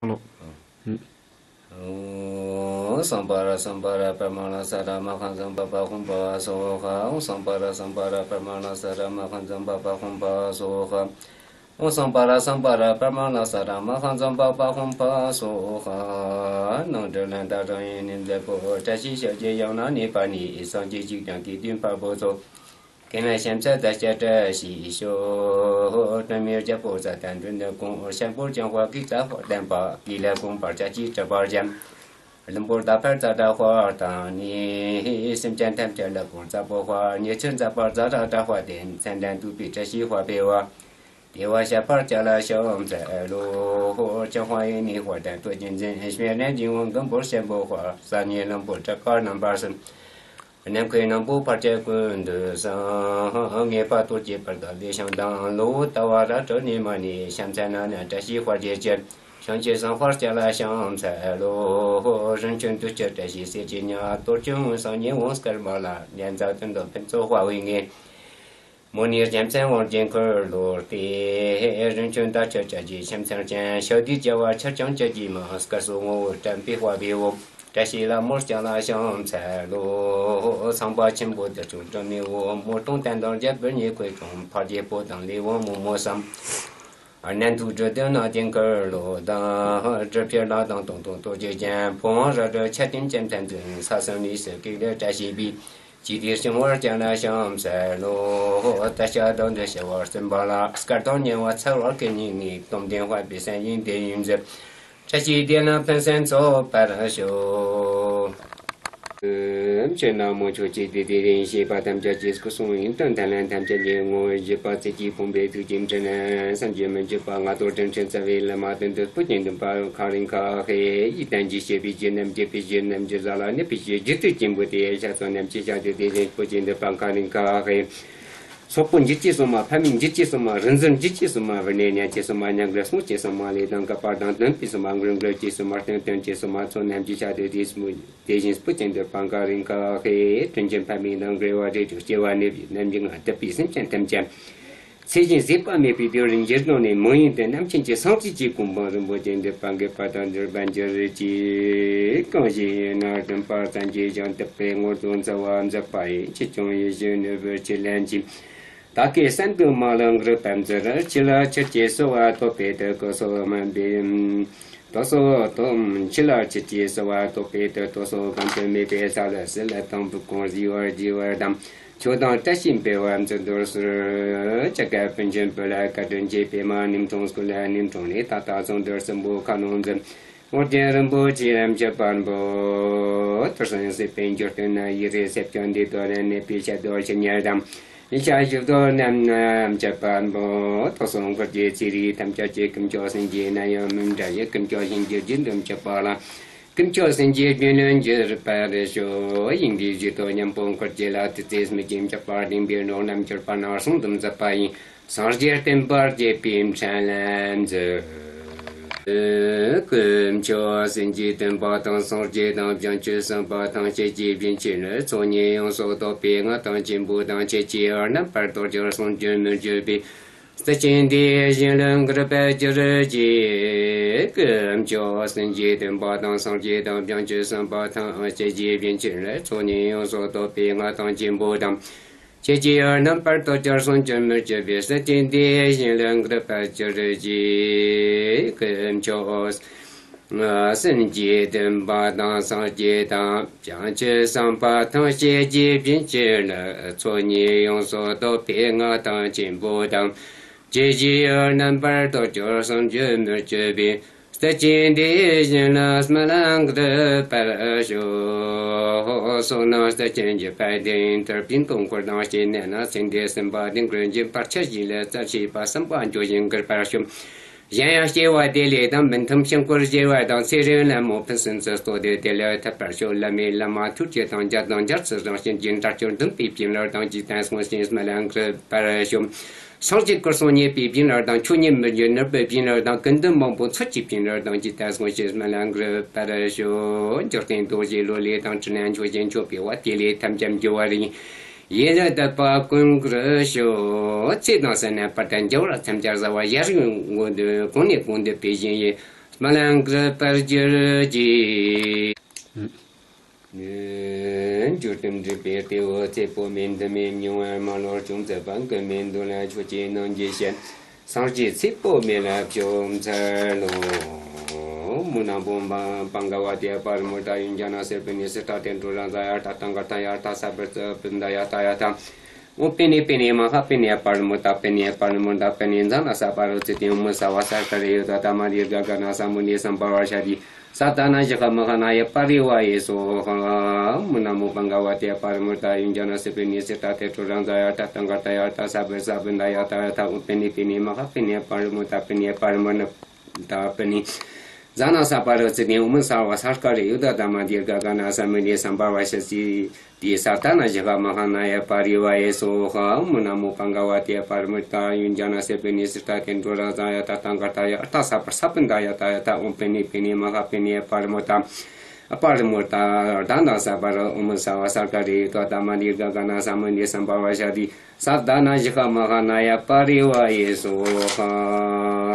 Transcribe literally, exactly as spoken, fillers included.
ཨོཾ་སམྦྷ་ར་སམྦྷ་ར་པདྨ་ན་ས་ར་མ་ཧཱ་ཛམ་བྷ་བྷ་ཧཱུྃ་ཕཊ་སྭཱ་ཧཱ། ཨོཾ་སམྦྷ་ར་སམྦྷ་ར་པདྨ་ན་ས་ར་མ་ཧཱ་ཛམ་བྷ་བྷ་ཧཱུྃ་ཕཊ་སྭཱ་ཧཱ། ཨོཾ་སམྦྷ་ར་སམྦྷ་ར་པདྨ་ན་ས་ར་མ་ཧཱ་ཛམ་བྷ་བྷ་ཧཱུྃ་ཕཊ་སྭཱ་ཧཱ། ནང་ཁྲོལ་ལན་ད་རང་ཡིན་ནི་མཛད་པོ། བཀྲ་ཤིས་ཞབས་ཀྱུ་ཡང་ན་ནི་པ་ནི། སངས་རྒྱས་ཆིག་དང་དགེ་འདུན་དཔལ་པོ་ཚོགས། ཀུན་ལ་ཕྱག་འཚལ་བདག་ཅག་བཀྲ་ཤིས་ཤོག། སྒྲོལ་མའི་རྒྱལ་པོ་ས་དང་འགྲོ་འདི་ཀུན། ཤམ་བུར་ལྗང་ཁུ་གི་རྩ་བར་ལྡན་པ། དཀྱིལ་ལ་གོང་བར་ལྕགས་ཀྱི་ཁྲི་པར་བཞེངས། ལྷུན་པོར་ཟླ་བར་ཛ་དྲག་དཔལ་དང་ནི། སེམས་ཅན་ཐམས་ཅད་ལ་ཀུན་ཟབ་པོ་དཔལ། ཉེ་ཆར་ཛ་པར་ཛ་དྲག་དྲག་དཔལ་ལྡན། མཚན་ལྡན་གདུགས་པའི་བཀྲ་ཤིས་དཔལ་འཕེལ་བ། དེ་བ་ཞབས་པར་ལྕགས་ལ་ཕྱག་འཚལ་ལོ། ལྕང་ཧྭ་ཡི་ནི་དཔལ་ལྡན་སྟོབས་ཀྱིས་འཛིན། སྨན་རྣམས་འབྱིན་འོང་མགོན་པོར་ཤམ་བུ་དཔལ། ས་ནི་ལྷུན་པོ་ཁྲི་དཀར་རྣམ་པར་གསུམ། ནམ་མཁའི་སྣམ་བུ་ཕར་བཅད་ཀུན་ཏུ་བཟང་། ངེས་པར་གཏོར་གྱི་བར་དུ་ལས་བྱང་དང་། ལོ་ཟླ་བ་ར་གྲོ་ནས་མ་ནས། ཕྱག་འཚལ་ན་ནི་བཀྲ་ཤིས་དཔལ་གྱི་སྤྱན། བྱང་ཆུབ་སེམས་དཔར་ལྕགས་ལ་ཕྱག་འཚལ་ལོ། རིན་ཆེན་དུས་ཀྱི་བཀྲ་ཤིས་གསེར་གྱི་ཉ། གཏོར་སྐྱོན་སངས་རྒྱས་འོད་དཀར་མ་ལ། ཉེ་ཚར་དོན་དུ་ཕུན་ཚོགས་དཔལ་བའི་ངེས། མོ་ནི་རྒྱལ་མཚན་དབང་ཆེན་འཁོར་ལོ་སྟེ། རིན་ཆེན་དར་ཕྱར་བཅས་ཀྱི་ཕྱག་འཚལ་ཅན། ཞབས་བདུད་རྒྱལ་བ་ཆེར་འཆང་བཅས་ཀྱི་མ། སྐལ་གསུམ་ངོ་བོ་དྲན་པའི་དཔལ་བེའུ། བཀྲ་ཤིས་ལྷ་མོར་ལྕགས་ལ་ཕྱག་འཚལ་ལོ། ཚངས་པ་ཆེན་པོ་དུར་ཁྲོད་སྒྲོན་མེའུ། མོ་སྟོང་བསྟན་དང་རྒྱལ་པོ་ཉེ་འཁོར་ཀུན། འཕགས་རྒྱལ་པོ་དང་ལས་དབང་མོ་མོ་བསམ། གནས་མཐོ་སྒྲུབ་སྡེ་ན་དེ་འཁོར་ལོ་དང་། སྒྲུབ་ཕྱིར་ལྷ་དང་སྟོང་དང་རྡོ་རྗེ་ཅན། ཕོ་བྲང་རབ་ཏུ་ཆ་མཐུན་ཅན་ཐམས་ཅད། ས་གསུམ་གནས་སུ་བགེགས་ལས་བསྐྲད་བྱེད་པའི། ཇི་ལྟར་བྱུང་བར་ཀྱང་ལ་ཕྱག་འཚལ་ལོ། ད་ཞག་དང་དུ་ཞི་བར་སེམས་པ་ལ། སྐལ་དང་ཉེ་བ་འཚལ་བར་ཀུན་སྙིང་ནས། སྟོབས་ལྡན་དཔལ་པོའི་སེམས་ཡིན་དེ་ཡིན་ཟེར། བཀྲ་ཤིས་བདེ་ལ་ཕན་སེམས་ཚོགས་པར་ཤོག། ཕྱིར་ན་མོ་མཆོག་ཅིག་དེ་དེ་རིང་བཤད་པ་ཐམས་ཅད་ཀྱི་སྐུ་གསུང་ཡིན་དོན་ཐ་ལན་ཐམས་ཅད་ཀྱི་ངོ་བོ་བཞི་པ་ཚིག་གཅིག་ཕུང་པོའི་ཐུགས་ཀྱི་འཕྲིན་ལས་བསམ་གྱིས་མི་ཁྱབ་པ་ང་ཏོ་དྲིན་ཆེན་རྩ་བའི་བླ་མ་དོན་དུ་བུ་ཅན་འདུན་པ་ཁ་རིང་ཁ་ཧེ་ཡིད་བརྟན་གྱི་བཤད་པའི་རྒྱུད་རྣམས་རྒྱས་པའི་རྒྱུད་རྣམས་ཀྱི་ཟ་ལ་གནས་པའི་ཆོས་རྒྱུད་སྡེ་ཆེན་པོ་དེ་ཤ་ཚོ་རྣམས་ཀྱི་ཤ་དུ་དེ་བཞིན་བུ་ཅན་འདུན་པ་ཁ་རིང་ཁ་ཧེ། སོག་པོ་འགྱུར་གྱི་སོ་མ། ཕ་མིང་འགྱུར་གྱི་སོ་མ། རིག་འཛིན་འགྱུར་གྱི་སོ་མ། བུ་ནས་ཉན་གྱི་སོ་མ། མྱང་གི་སོང་གྱི་སོ་མ། ལས་དང་སྐལ་པ་དང་ལྡན་པའི་སོ་མ། འགྲོ་འགྲོ་གྱི་སོ་མ། སྟོན་སྟོན་གྱི་སོ་མ། ཚོ་རྣམས་ཀྱི་ཤ་དུ་དེ་བཞིན་བུ་ཅན་འདུན་པ་ཁ་རིང་ཁ་ཧེ། དྲིན་ཅན་ཕ་མིང་དང་འབྲེལ་བ་རེ་ཅོ་སྐྱེ་བ་ནས་པའི་རྣམ་འགྱུར་ང་དད་པའི་སེམས་ཅན་ཐམས་ཅད། ཚེ་བཞིན་ཟད་པ་མེད་པའི་སྡེ་རུ་འགྱུར་དོན་ནས་མི་ཡུལ་དུ་རྣམ་མཁྱེན་གྱི་སངས་རྒྱས་ཀྱི་གོ་འཕང་རིན་པོ་ཆེ་འདི་པང་གི་བར་དུ་འགྱུར་བར་འགྱུར་རེ་ཀྱིས། གང་ཞིག་ཡིན་ན་དྲན་པ་ཙམ་གྱིས་ཀྱང་དད་པའི་ངོར་དུ་འཚེ་བ་མཛད་པ་ཡི། ཆེ་ཆུང་ཡིད་བཞིན་ནོར་བུ་ཆེ་ལན་གྱིས། བདག་གི་སེམས་དུ་མ་ལུས་འགྲུབ་པར་མཛོད། ཕྱི་ལ་ཆོས་ཀྱི་གསོལ་བ་ཐོབ་པའི་དུས་སྐུ་གསོལ་མ་འབེབས། དུ་གསོལ་ཐོབ། ཕྱི་ལ་ཆོས་ཀྱི་གསོལ་བ་ཐོབ་པའི་དུས་དུ་གསོལ་གང་དུ་མེད་པའི་ས་ལ་སྲིད་ལ་དང་བུ་ཁོང་བཞི་བར་བརྗེ་བར་དམ། ཆོས་དང་བཀྲ་ཤིས་འཕེལ་བར་མཛད་དུ་གསོལ། ཅ་ག་པཎ་ཆེན་བོད་ལ་བཀའ་དྲིན་ཆེ་པདྨ་རྣམ་འཕྲང་སྐུ་ལ་རྣམ་འཕྲང་ནས་ད་ལྟ་ཚོགས་འདུར་གསུམ་པོ་ཁ་ནང་འཛིན། ཨོ་རྒྱན་རིན་པོ་ཆེ་ལམ་གྱི་བར་པོ། ཐུར་སེང་སྲིད་པའི་འབྱོར་སྟོན་ན་ཡི་རེ་སེ་བྱོན་འདི་དོ་ལན་ནེ་པི་ཤ་དོ་ཆི་ཉེར་དམ། ཡི་ཤ་ཞུ་དོ་རྣམ་རྣམ་གྱི་བར་པོ། ཐོ་སོང་འཁོར་གྱི་ཚེ་རིགས་ཐམས་ཅད་ཀྱི་ཀུན་ཁྱོད་སེང་གེ་ན་ཡང་མི་འདྲ་ཡི་ཀུན་ཁྱོད་སེང་གེ་རྒྱུན་དུ་མཆོད་པ་ལ། ཀུན་ཁྱོད་སེང་གེ་རྒྱུན་ལས་འགྱུར་བར་ཤོག། ཡིན་གྱི་རྒྱུད་དོ་མཉམ་པོ་འཁོར་གྱི་ལ་དུས་ཚེས་མི་སྐྱེ་མཆོད་པ་བདེན་པའི་རོ་རྣམ་གྱུར་པ་ན་གསུང་དུ་མཛད་པ་ཡིན། སངས་རྒྱས་བསྟན་པ་རྒྱས་པའི་འཕྲིན་ལས་མཛོད། ཀུན་ཁྱོད་སེང་གེ་སྟོན་པ་དང་སངས་རྒྱས་དང་བྱང་ཆུབ་སེམས་དཔའ་དང་སྐྱེ་མཆེད་བྱིན་རླབས་ཚོགས་གཉིས་ཡོངས་སུ་རྫོགས་པའི་མངའ་ཐང་ཆེན་པོ་དང་ཁྱེད་ཀྱིས་རྣམ་པར་དག་ཅིང་ཟུང་འཇུག་མི་འགྱུར་བའི། སྲིད་ཞིའི་འདིའི་ཞིང་ལ་འགོད་པར་གྱུར་ཅིག། ཀུན་ཁྱོད་སེང་གེ་སྟོན་པ་དང་སངས་རྒྱས་དང་བྱང་ཆུབ་སེམས་དཔའ་དང་སྐྱེ་མཆེད་བྱིན་རླབས་ཚོགས་གཉིས་ཡོངས་སུ་རྫོགས་པའི་མངའ་ཐང་ཆེན་པོ་དང་། ཁྱེད་ཀྱིས་རྣམ་པར་དག་ཅིང་ཟུང་འཇུག་མི་འགྱུར་བའི། སྲིད་ཞིའི་འདིའི་ཞིང་ལ་འགོད་པར་གྱུར་ཅིག། ཀུན་ཁྱོད། སེང་གེ་སྟོན་པ་དང་སངས་རྒྱས་དང་། བྱང་ཆུབ་སེམས་དཔའ་དང་སྐྱེ་མཆེད་བྱིན་གྱིས་བརླབ། ཚོགས་གཉིས་ཡོངས་སུ་རྫོགས་པའི་མངའ་ཐང་ཆེན་པོ་དང་། ཁྱེད་ཀྱིས་རྣམ་པར་དག་ཅིང་ཟུང་འཇུག་མི་འགྱུར་བའི། སྲིད་ཞིའི་འདིའི་ཞིང་ལ་སྨོན་ལམ་འགོད་པར་ཤོག། བསོད་ནམས་སྲིད་ཞིའི་འཇིགས་པ་དེ་ཡི་མཐར་ཕྱིན་དུ་འཁོར་དང་བཅས་ནས་ན་སེམས་དེ་སེམས་དཔའ་དེ་འགོད་སྦྱིན་པར་ཆ་བཞི་ལས་རྩ་བྱེད་པ་བསམ་པ་འགྱུར་ཞིང་འགོད་པར་ཤོག། གཞན་ཡང་སྐྱེ་བ་བདེ་ལེགས་དང་མི་མཐུན་ཕྱིན་ཀུན་བརྗེ་བ་དང་ཚེ་རིང་ལ་མོ་ཕུན་སུམ་ཚོགས་སྟོབས་དེ་དེ་ལས་ཐོབ་པར་ཤོག། བླ་མའི་བླ་མ་ཐུགས་རྗེ་དང་མཇལ་དང་མཇལ་ཚུལ་རང་བཞིན་གྱི་དགྲ་བཅོམ་འདུན་པའི་བྱིན་རླབས་དང་ཇི་ལྟར་གསུངས་ཤིང་སྨོན་ལམ་འགོད་པར་ཤོག། སངས་རྒྱས་སྐུ་གསུང་བརྙེས་པའི་བྱིན་རླབས་དང་ཆོས་ཉིད་མི་འགྱུར་ནོར་བུའི་བྱིན་རླབས་དང་ཀུན་འདུས་མང་པོ་མཚོ་སྐྱེས་བྱིན་རླབས་དང་ཇི་ལྟར་གསུངས་ཤིང་སྨོན་ལམ་འགོད་པར་ཤོག། འབྱོར་ལྡན་རྡོ་རྗེ་ལོ་ལེགས་དང་ཕྲིན་ལས་མཆོག་ཅན་མཆོད་པའི་བ་དེ་ལས་ཐམས་ཅད་འགྱུར་བ་རིང་། ཡིད་ལ་དད་པ་ཀུན་དགར་ཤོག། ཚེ་དང་ས་གནས་བར་དུ་འགྱུར་བ་ཐམས་ཅད་བཟའ་བ་ཡར་ངོ་འདུ་གོང་ནས་གོང་དུ་འཕེལ་བཞིན་ཡོད། མ་ལང་གི་པར་གྱུར་གྱི། འགྱུར་དུ་འགྲིབ་པའི་ལྟེ་བ་ཚེ་པོ་མེ་འདི་མེ་མྱོང་བར་མ་ལོར་ཅུང་ཙམ་པང་གི་མེ་འདུ་ལ་ཆོས་ཀྱི་རྣམ་འགྱེད་བཤད། སངས་རྒྱས་ཚེ་པོ་མེ་ལ་བྱོན་འཚལ་ལོ། མུ་ན་བུམ་པ་པང་ག་བ་ཏེ་པར་མུ་ཏ་ཡུན་ཇ་ན་སེ་པི་ནི་སི་ཏ་ཏེ་འགྲོ་ར་ཛ་ཡ་ཏ་ཏང་ག་ཏ་ཡ་ཏ་ས་པར་ཙ་པི་ད་ཡ་ཏ་ཡ་ཏ། ཨོ་པེ་ནེ་པེ་ནེ་མ་ཧ་པེ་ནེ་པར་མུ་ཏ་པེ་ནེ་པར་མུ་ཏ་པེ་ནེ་ཛ་ན་ས་པ་རོ་ཙི་ཏེ་ཨོ་མུ་ས་བ་ས་ཀ་རེ་ཡོ་ད་ད་མ་དི་ག་ག་ན་ས་མུ་ནེ་སམ་པ་བ་ཤ་དི། ས་ཏ་ན་ཞི་ཧ་མ་ཧ་ན་ཡ་པ་རི་ཝ་ཡེ་སོ་ཧ། མུ་ན་མོ་པང་ག་བ་ཏེ་པར་མུ་ཏ་ཡུན་ཇ་ན་སེ་པི་ནི་སི་ཏ་ཏེ་ཏྲོ་རང་ཛ་ཡ་ཏ་ཏང་ག་ཏ་ཡ་ཏ་ས་པེ་ས་པི་ད་ཡ་ཏ་ཡ་ཏ། ཨོ་པེ་ནེ་པེ་ནེ་མ་ཧ་པེ་ནེ་པར་མུ་ཏ་པེ་ནེ་པར་མུ་ན་ཏ་པེ་ནེ་ཛ་ན་ས་པ་རོ་ཙི་ཏེ་ཨོ་མུ་ས་བ་ས་ཀ་རེ་ཡོ་ད་ད་མ་དི་ག་ག་ན་ས་མུ་ནེ་སམ་པ་བ་ཤ་ཅི། དེ་ས་ཏ་ན་ཞི་ཧ་མ་ཧ་ན་ཡ་པ་རི་ཝ་ཡེ་སོ་ཧ། མུ་ན་མོ་པང་ག་བ་ཏེ་པར་མུ་ཏ་ཡུན་ཇ་ན་སེ་པི་ནི་སི་ཏ་ཏེ་འགྲོ་ར་ཛ་ཡ་ཏ་ཏང་ག་ཏ་ཡ་ཏ་ས་པར་ས་པི་ད་ཡ་ཏ་ཡ་ཏ། ཨོ་པེ་ནེ་པེ་ནེ་མ་ཧ་པེ་ནེ་པར་མུ་ཏ་པར་མུ་ཏ་ད་ན་ས་པ་རོ་ཨོ་མུ་ས་བ་ས་ཀ་རེ་ཡོ་ད་ད་མ་དི་ག་ག་ན་ས་མུ་ནེ་སམ་པ་བ་ཤ་དི། ས་ཏ་ན་ཞི་ཧ་མ་ཧ་ན་ཡ་པ་རི་ཝ་ཡེ་སོ་ཧ།